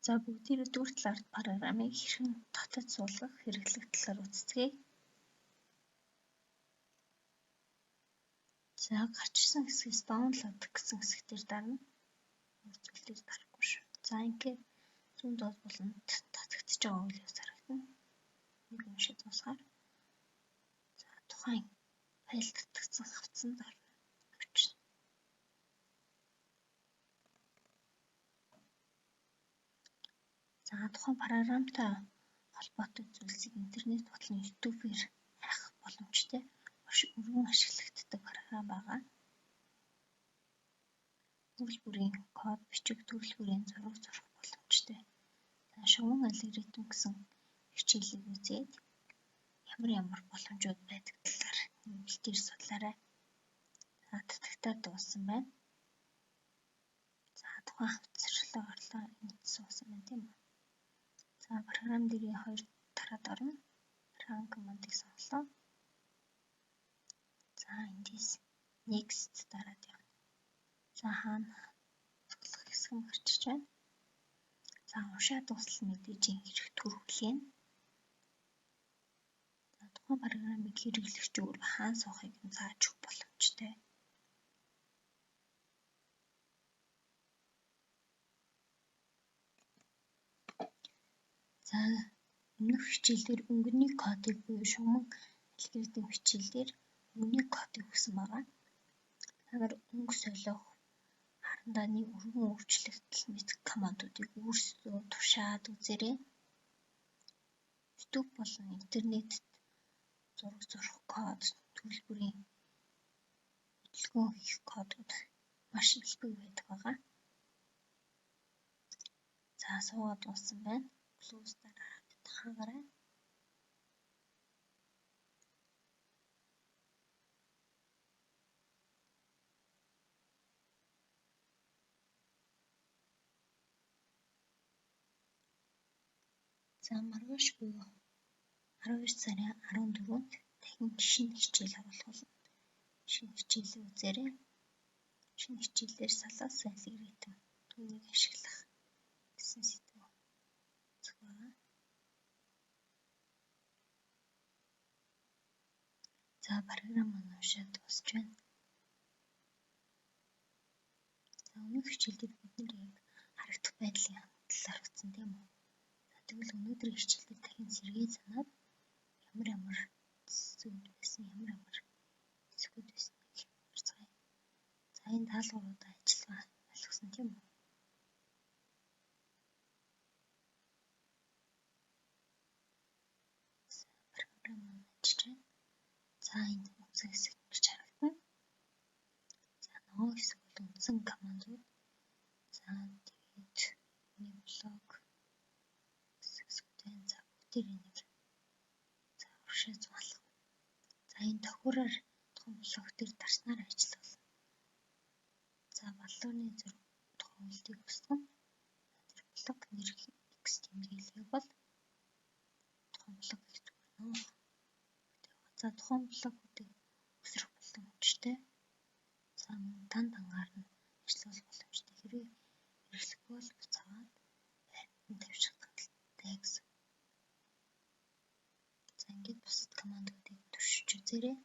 За бүгдээрээ дөрөв талаар програмыг хэрхэн татаж суулгах, хэрэглэх талаар үздэцгээе. За гарч ирсэн хэсгээс download гэсэн хэсэг дээр дарна. Өөр зүйл дээр дарахгүй шүү. За ингээд зүүн доод буланд татагдчихж байгаа үйл явц харагдана. Нэг уншиж дуусгаар. За тухайн файл татагдсан хавтсанд орно. Очно. За тухайн програмтай холбоотой зүйлсийг интернет болон YouTube-ээр хайх боломжтой. Маш өргөн ашиглагддаг програм байгаа. Төрөл бүрийн код бичих, төрөл бүрийн зураг зурах боломжтой. За шугаман алгоритм гэсэн хичээлийг үзээд ямар ямар боломжууд байдаг талаар нэмэлтээр судлаарай. За татагтаад дууссан байна. За тухайн хавтас руу орлоо, энд суусан байна тийм үү? За програм дээрээ хоёр дараад орно. Run command-ыг сонголоо. За эндээс next дараад явна. За хаана цуглах хэсэг нь гарч иж байна. За уншаад дуусал мэдээж хэрэг төр хүлээнэ. За тухайн програмыг хэрэглэгч өөр хаана суухыг нь зааж өгөх боломжтой. За өмнөх хичээлээр өнгөний кодыг буюу шугаман алгоритм хичээлээр өнгөний кодыг өгсөн байгаа. Та нар өнгө солих, харандааны өргөн өөрчлөлт мэт командуудыг өөрсдөө туршаад үзээрэй. YouTube болон интернетэд зураг зурах код, төрөл бүрийн хөдөлгөөн хийх кодууд маш элбэг байдаг байгаа. За суугаад дууссан байна. Close дараад хаагаарай. За маргааш буюу 12 сарын 14-нд дахин шинэ хичээл оруулах болно. Шинэ хичээлээ үзээрэй. Шинэ хичээлээр салаас алгоритм түүнийг ашиглах гэсэн сэдэв үзэх байгаа. За програм маань уншаад дуусч байна. За өмнөх хичээл дээр бид нэр яг харагдах байдлын талаар үзсэн тийм үү? За тэгвэл өнөөдрийн хичээл дээр дахин сэргээ санаад ямар ямар зүйл байсан, ямар ямар хэсгүүд байсныг харцгаая. За энэ даалгавруудаа ажиллагаа ойлгосон тийм үү? За програм маань ажиллаж байна. За энэ үндсэн хэсэг ингэж харагдана. За нөгөө хэсэг бол үндсэн командууд. За тэгээд миний блог хэсгүүд байна. За бүгдээр нэг за урагшаа зугаалах. За энэ тохиураар тухайн блог дээр дарснаар ажиллах. За баллоны зураг тухайн үйлдэлийг өсгөн. Тэр блог нэр X тэмдэглэе бол тухайн блог их зүгээр нөө. За тухайн блогуудыг өсрөх боломжтой. За мөн дан дангаар нь ажиллах боломжтой. Хэрвээ хэрэглэхгүй бол буцаагаад байранд нь тавьчих хангалттай гэсэн. За ингээд бусад командуудыг туршиж үзээрэй.